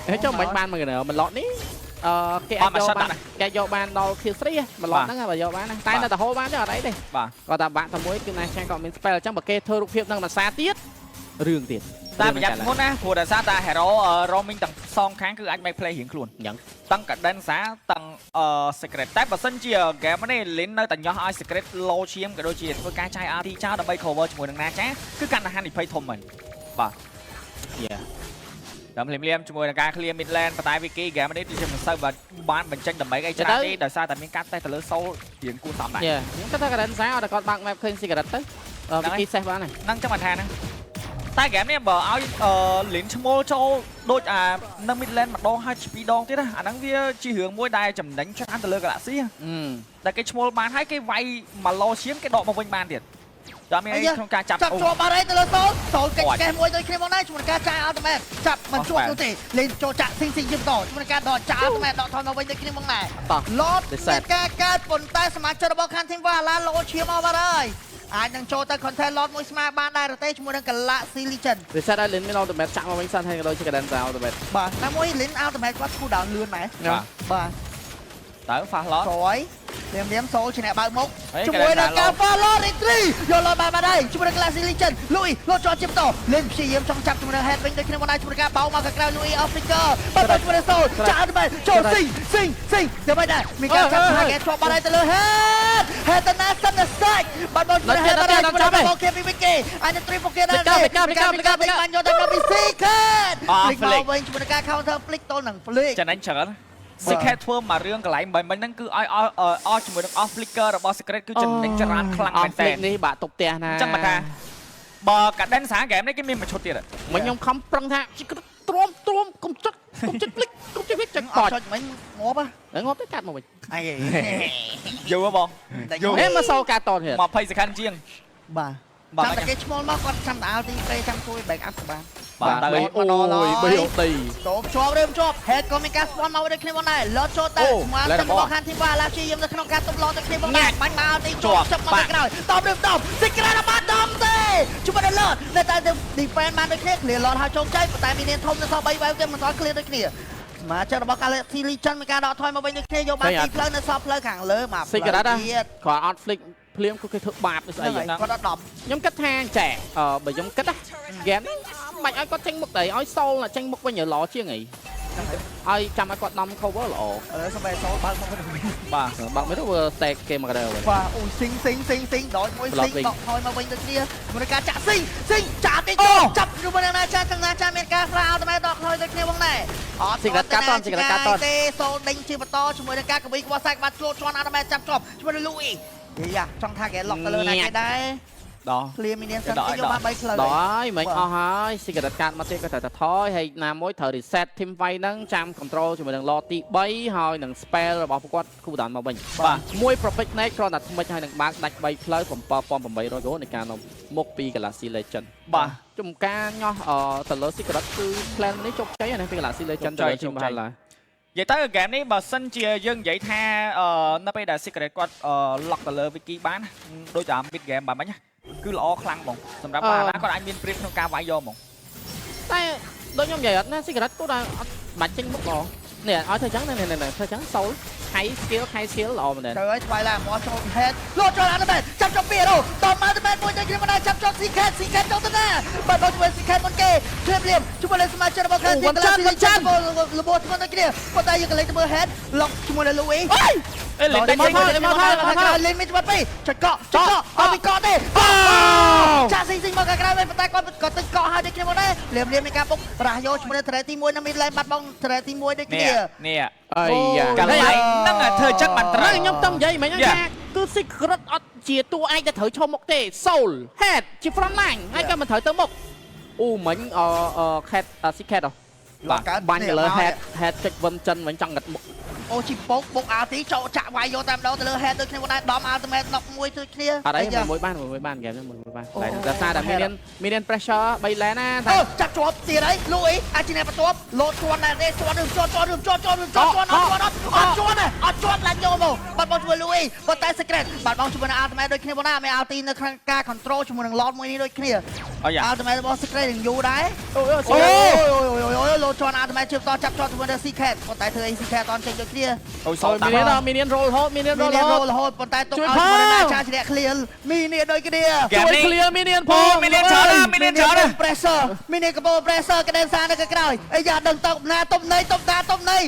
ហេចុះមិនបានមកមិនឡតនេះអឺគេអាចយកបានគេយកបានដល់ kill 3មួយឡតហ្នឹងបើយកបានតែនៅតែហូរបានទេអត់អីទេ បាទ គាត់ថាបាក់តែមួយគឺណាឆាំងក៏មាន spell អញ្ចឹងបើគេធ្វើរូបភាពហ្នឹងមួយសាទៀតរឿងទៀត តែប្រយ័ត្នមុនណាព្រោះដោយសារតែ hero roaming ទាំងសងខាងគឺអាច make play រៀងខ្លួន អញ្ចឹង តាំង Cadenza តាំង Secret តែបើសិនជា game នេះ Lin នៅតែញាស់ឲ្យ Secret low ឈាមក៏ដូចជាធ្វើការចាយ RT ចោលដើម្បី cover ជាមួយនឹងណាចាគឺកាន់តែហានិភ័យធំមែនបាទ យ៉ា ដល់ភ្លាមៗជាមួយនឹងការ clear mid lane ប៉ុន្តែ Wiki game នេះដូចជាមិនសូវបានបញ្ចេញដើម្បីអីច្រើនទេដោយសារតែមានការតេស្តទៅលើ soul រៀងគួរសមដែរ យ៉ាខ្ញុំគិតថា Cadenza ឲ្យតែគាត់បើក map ឃើញ Secret ទៅ Wiki សេះបានហើយ ហ្នឹងចាំបានថាហ្នឹងតែ game នេះបើឲ្យលិនឈ្មោលចូលដូចអានៅ mid lane ម្ដងហើយពីរដងទៀតណាអាហ្នឹងវាជារឿងមួយដែលចំណេញច្រើនទៅលើ Galaxy តែគេឈ្មោលបានហើយគេវាយ1ឡូឈាមគេដកមកវិញបានទៀត ដល់មានក្នុងការចាប់ ចាប់ជាប់បាត់ហើយទៅលើសូលសូលកិច្ចកេះមួយដូចគ្នាមកដែរជាមួយការចាយអត់មែនចាប់មិនជាប់នោះទេលេងចូលចាក់ស៊ីងស៊ីងជាបន្តជាមួយការដកចាអត់មែនដកថយមកវិញដូចគ្នាមកដែរ តោះ ឡតមានការកើតប៉ុន្តែសមាជិករបស់ខាង Team Valhalla លោឈាមមកបាត់ហើយអាចនឹងចូលទៅ content lot មួយស្មើបានដែរទេជាមួយនឹង Galaxy Legend reset ឲ្យ Lin មាន ultimate ចាក់មកវិញសិនហើយក៏ដូចជា Cadenza ultimate បាទតែមួយ Lin ultimate គាត់ cool down លឿនដែរបាទ ទៅ fast lot ក្រោយលៀមលៀមសូលឈ្នះបើកមុខជាមួយនឹងការ follow retry យកលបានបានហើយជាមួយនឹង Galaxy Legend លូយលោតជាប់ជាបន្តលេងព្យាយាមចង់ចាប់ជាមួយនឹង Head វិញដូចគ្នាមកដែរជាមួយនឹងការបោមកខាងក្រៅលូយ Africa បាទជាមួយនឹងសូលចាក់ ultimate ចូលស៊ីងស៊ីងស៊ីងទៅមិនដែរមានការចាប់ target ជាប់បានហើយទៅលើ Head Head ទៅណាសិនទៅសាច់បាទបងជាមួយ Head បាទជាមួយនឹងបងគេពីវិញគេអាចនឹង triple គេដែរបាញ់យកទៅដល់ពី Secret flick មកវិញជាមួយនឹងការ counter flick ទល់នឹង flick ចំណេញច្រើន Secret ធ្វើមករឿងកន្លែងមិញហ្នឹងគឺឲ្យអស់ជាមួយនឹង off flicker របស់ Secret គឺចំណេញច្រើនខ្លាំងមែនតើ នេះបាក់តុបផ្ទះណា អញ្ចឹងបើថាបើកាដិនសាហ្គេមនេះគេមានមួយឈុតទៀត មិញខ្ញុំខំប្រឹងថា Secret ទ្រាំទ្រាំកុំចុចកុំចុច flick កុំចុច flick ចុច អត់ចុចមិញងាប់ ហ៎ងាប់ទៅកាត់មកវិញ អី យូរបង យូរមកសូកាតតទៀត 20 second ជាង បាទចាំតែគេឈ្មោះមកគាត់ចាំតែ ulti គេចាំជួយ back up ក៏បាន បាទទៅ អូយបីអូទី តបជាប់ឬមិនជាប់ head ក៏មានការ spawn មកដូចគ្នាបងដែរលោតចូលទៅស្មារតីរបស់ខាង team វ៉ាឡាព្យាយាមនៅក្នុងការទប់លោតទៅគ្នាបងដែរបាញ់មកទីជាប់ចាប់មកក្រោយតបឬតប Secret បានដំទេជួយដល់លោតនៅតែ defend បានដូចគ្នា clear លោតហើយជោគជ័យប៉ុន្តែមាននាងធំនៅសល់3វ៉ែវគេមិនទាន់ clear ដូចគ្នាសមាជិករបស់ Galaxy Legend មានការដកថយមកវិញដូចគ្នាយកបានទីផ្លូវនៅសល់ផ្លូវខាងលើមក Secret គាត់អត់ flick ភ្លាមគឺគេធ្វើបាបដូចស្អី គាត់អត់ដំ ខ្ញុំគិតថាចែបើខ្ញុំគិតណាហ្គេមនេះមិនឲ្យគាត់ចេញមុខទេឲ្យសូលចេញមុខវិញល្អជាងអីឲ្យចាំឲ្យគាត់ដំ cover ល្អ ឥឡូវសូមឲ្យសូលបើកមុខវិញ បាទ បើកមិនទៅវា stack គេមកដែរ បាទអូស៊ីងស៊ីងស៊ីងស៊ីងដល់មួយស៊ីងដកថយមកវិញដូចគ្នាមួយការចាក់ស៊ីងស៊ីងចាក់តិចចាប់ជាមួយនឹងណាចាទាំងណាចាមានការហ្វ្រាអត់តែដកថយដូចគ្នាបងដែរអត់ទេសូលដេញជាបន្តជាមួយនឹងការកវីក្បោះសាច់បាត់ឆ្លូតជន់អត់តែចាប់ជាប់ជាមួយនឹងលូអ៊ីយ៉ាចង់ថាគេលុកទៅលើណាគេដែរ ដល់ ឃ្លៀមីនៀនសិនគេយកបាន3ផ្លូវ ដល់ហើយមិនអស់ហើយ Secret កាត់មកទៀតក៏ត្រូវតែថយហើយណាមួយត្រូវ reset team fight ហ្នឹងចាំ control ជាមួយនឹង lot ទី3ហើយនឹង spell របស់ពួកគាត់គូដានមកវិញ បាទ មួយ perfect night គ្រាន់តែថ្មិចហើយនឹងបើកដាច់3ផ្លូវ7800 gold នៃការនាំមុខពី Galaxy Legend បាទ ចំការញាស់ទៅលើ Secret គឺ plan នេះជោគជ័យណាពី Galaxy Legend ទៅលើ team Valhalla និយាយទៅហ្គេមនេះបើសិនជាយើងនិយាយថានៅពេលដែល Secret គាត់ lock ទៅលើ Wiki បានដូចតាម mid game បាទមិញគឺល្អខ្លាំងហ្មងសម្រាប់ Valhalla គាត់អាចមានព្រៀបក្នុងការវាយយកហ្មង តែដូចខ្ញុំនិយាយអត់ណា Secret គាត់អត់បាច់ចេញមុខបងនេះឲ្យធ្វើចឹងនេះនេះធ្វើចឹងសូលហៃ skill ហៃ skill ល្អមែនទេ ទៅហើយថ្វាយឡើងមកចូល head លោតចូលអត់មែនចាប់ចូលពីរ៉ូតមកទៅមែនមួយទៅគ្នាមកដែរចាប់ចូល Secret Secret ចូលទៅណាបាទមកជួយ Secret មុនគេជ្រាបលៀមជាមួយនឹងសមាជិករបស់ខាងទីរបួសធ្ងន់ដូចគ្នាប៉ុន្តែយើងក៏លេងទៅមើល head លុកជាមួយនឹង Louis អើយ អេលេង មកថយមកថយមកថយ លេងមានច្បាប់ពីចុចកក់ចុចកក់អត់ពីកក់ទេចាក់ស៊ីស៊ីមកខាងក្រៅវិញប៉ុន្តែគាត់ក៏ទឹកកក់ហើយដូចគ្នាមកដែរលៀមលៀមមានការបុករះយកជាមួយនឹងត្រែទី1និងមានលែងបាត់បង់ត្រែទី1ដូចគ្នា នេះនេះ អីយ៉ា កន្លែងហ្នឹងធ្វើចឹងបានត្រូវ ខ្ញុំតំនិយាយមិញថាគឺ Secret អត់ជាតួឯកដែលត្រូវឈរមុខទេ Soul Head ជា front line ហើយក៏មិនត្រូវទៅមុខអូមិញអ Cat Secret បាទ បាញ់ទៅលើ Head Head ចុចវិនចិនមិញចង់ងាត់មុខ អូជីពុកបុកអាទីចូលចាក់វាយយកតែម្ដងទៅលើ head ដូចគ្នាដែរដំ ultimate ណុកមួយដូចគ្នា អត់អីមួយបានមួយបានហ្គេមនេះមួយបានតែដោយសារតែមានមាន pressure 3 lane ណា អូចាប់ជាប់ទៀតហើយលូអីអាចជាអ្នកបន្ទាប់លោតជន់ដែរទេជន់ឬជន់ជន់ឬជន់ជន់ឬជន់ជន់អត់ជន់អត់អត់ជន់ទេអត់ជន់ឡាញ់យកមកបាត់បង់ជាមួយលូអីប៉ុន្តែ secret បាត់បង់ជាមួយនឹង ultimate ដូចគ្នាបងណាមាន ulti នៅក្នុងការ control ជាមួយនឹង lord មួយនេះដូចគ្នា អូយ៉ា ultimate របស់ secret នឹងយូរដែរ អូ អូយអូយអូយលោតជន់ ultimate ជឿតចាប់ជាប់ជាមួយនឹង secret ប៉ុន្តែធ្វើអី secret អត់ចេញដូចគ្នា អូយសល់តា មានមាន roll ហូតមាន មី roll នី ហូត រហូតប៉ុន្តែទុកឲ្យជាមួយនឹងអាចារ្យជ្រះ clear មីនីដូចគ្នា ជួយ clear មានផង មានច្រើនណាមានច្រើនណា pressure មីនីកបោ pressure កដេនសានៅខាងក្រោយអាយ៉ាដឹងតណាតុបណៃតុបតាតុបណៃ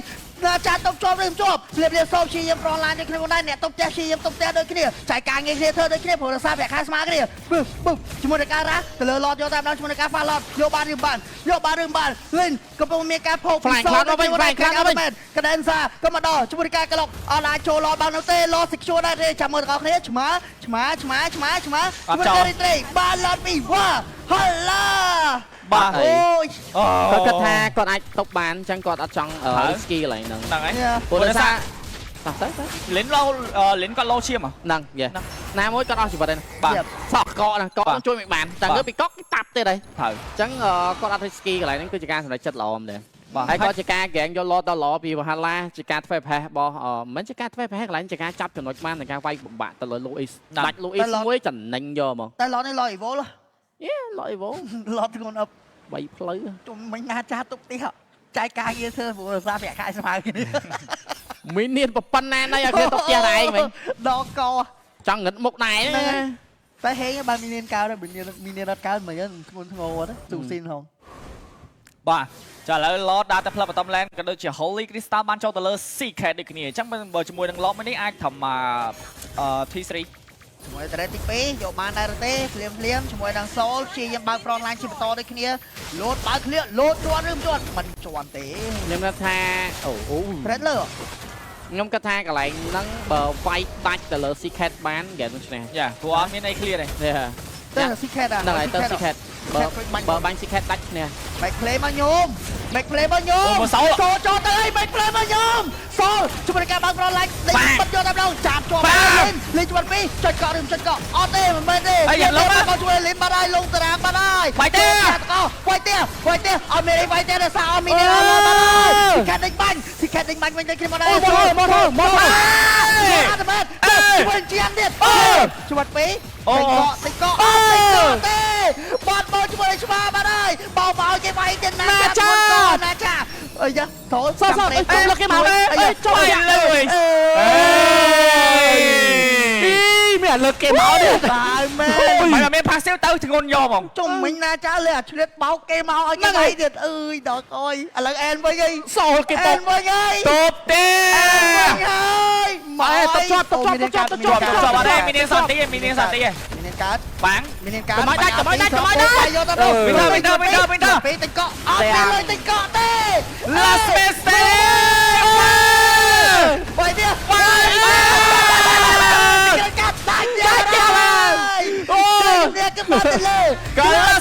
ណាចាតុបជាប់ឬមិនជាប់ភ្លាមភ្លាមសូមព្យាយាមប្រឡានដូចគ្នាដែរអ្នកតុបផ្ទះព្យាយាមតុបផ្ទះដូចគ្នាចែកការងារគ្នាធ្វើដូចគ្នាព្រោះរសាប្រាក់ខែស្មើគ្នាបឹបបឹបជាមួយនឹងការរ៉ាទៅលើឡតយកតាមដល់ជាមួយនឹងការហ្វាឡតយកបានឬបានយកបានឬបានលិនកំពុងមានការផោកកដេនសាក៏មកដល់ជាមួយនឹងការក្លុកអត់អាចចូលឡតបាននោះទេឡត secure ដែរទេចាំមើលទាំងអស់គ្នាឆ្មាឆ្មាឆ្មាឆ្មាឆ្មាជាមួយនឹងរីត្រីបានឡតពីវ៉ាហឡា បាទ អូយ អូ គាត់គិតថាគាត់អាចតុបបានអញ្ចឹងគាត់អត់ចង់ risky កន្លែងហ្នឹង ហ្នឹងហើយ ព្រោះដោយសារ តោះទៅទៅ លិនលោលិនគាត់លោឈាមហ៎ ហ្នឹងយេណាមួយគាត់អស់ជីវិតហើយ បាទ សក់កកហ្នឹងកកជួយមិនបានតែងើពីកកតាប់ទៀតហើយ ត្រូវ អញ្ចឹងគាត់អត់ risky កន្លែងហ្នឹងគឺជាការសម្រេចចិត្តល្អមែនទេ បាទ ហើយក៏ជាការហ្គេងយកឡតដល់ឡពីវ៉ាហាឡាជាការធ្វើប្រហែសរបស់មិនជាការធ្វើប្រហែសកន្លែងជាការចាប់ចំណុចបាននៃការវាយបំបាក់ទៅលើលូអ៊ីសដាច់លូអ៊ីសមួយចំណេញយកហ្មង តែឡតនេះឡតអ៊ីវ៉ូល យេឡតអ៊ីវ៉ូ ឡតធ្ងន់អឹប បីផ្លូវ ជុំមិញណាចាទុកទីចែកការងារធ្វើព្រោះសារប្រាក់ខែស្មើគ្នា មាននានប៉ុណ្ណាណៃឲ្យគ្នាទុកផ្ទះតែឯងវិញ ដល់ក ចង់ងឹតមុខដែរ តែហេងបើមាននានកើតបើមានមាននានអត់កើតមិនហ្នឹងធ្ងន់ធ្ងរទៅស៊ូស៊ីនហង បាទចាឥឡូវ Lord ដើរទៅផ្លូវបតំ lane ក៏ដូចជា Holy Crystal បានចូលទៅលើ CK ដូចគ្នាអញ្ចឹងបើជាមួយនឹង Lord មួយនេះអាចធ្វើមកT3 ជាមួយតរ៉េទី2យកបានដែរទេភ្លាមភ្លាមជាមួយនឹងសូលព្យាយាមបើក front line ជាបន្តដូចគ្នាលោតបើកឃ្លៀលោតជាន់ឬមិនជាន់មិនជាន់ទេ ខ្ញុំគិតថាអូអូ ត្រេតលើ ខ្ញុំគិតថាកន្លែងហ្នឹងបើវាយដាច់ទៅលើ Secret បានហ្គេមនឹងឈ្នះ យ៉ាព្រោះអត់មានអី clear ទេ នេះ ទៅ Secret អា ហ្នឹងហើយទៅ Secret បើបើបាញ់ Secret ដាច់ឈ្នះ បែក play មកញោមបែក play មកញោមចូលចូលទៅអីបែក play មកញោមសូលជួយការបើក front line ដេញបិទយកតែម្ដងចាប់ជាប់លេងជាប់ពីរចុចកក់ឬចុចកក់អត់ទេមិនមែនទេក៏ជួយលេងបាត់ហើយលងតារាងបាត់ហើយវាយទេវាយទេវាយទេអត់មានអីវាយទេដោយសារអត់មានអត់បាត់ហើយស៊ីខេតដេញបាញ់ស៊ីខេតដេញបាញ់វិញទៅគ្នាមកដែរមកមកមកអត់មែនជួយជាងទៀតជួយពីរតិចកក់តិចកក់អត់តិចកក់ទេបាត់មកជួយឆ្មាបាត់ហើយបោបោគេវាយទៀតណាចាណាចាអីយ៉ាថយ សសអេលើកគេមកអេចុះ លើវិញ អេ អីមានលើកគេមកនេះ បាយមែន មិនមាន passive ទៅធ្ងន់យកហ្មង ជុំមិញណាចាលើអាឆ្លៀតបោកគេមកឲ្យគេអីទៀតអើយដល់អុយឥឡូវអែនវិញអី សូលគេ អែនវិញអី តបទេ វិញហើយ មកទៅជាប់ទៅជាប់ទៅជាប់ទៅជាប់ ជាប់ជាប់អត់ទេមាននាងសន្តិមាននាងសន្តិ មាននាងកើត បាំង មាននាងកើត កុំឲ្យដាច់កុំឲ្យដាច់កុំឲ្យដាច់ យកទៅ វិញទៅវិញទៅវិញទៅ ពេលតិចកក់អត់ទេលុយតិចកក់ទេ Last man standing បាយទៀត បាយ កាត់ដាច់ដាច់អូនេះគឺបាត់ទៅលើ កា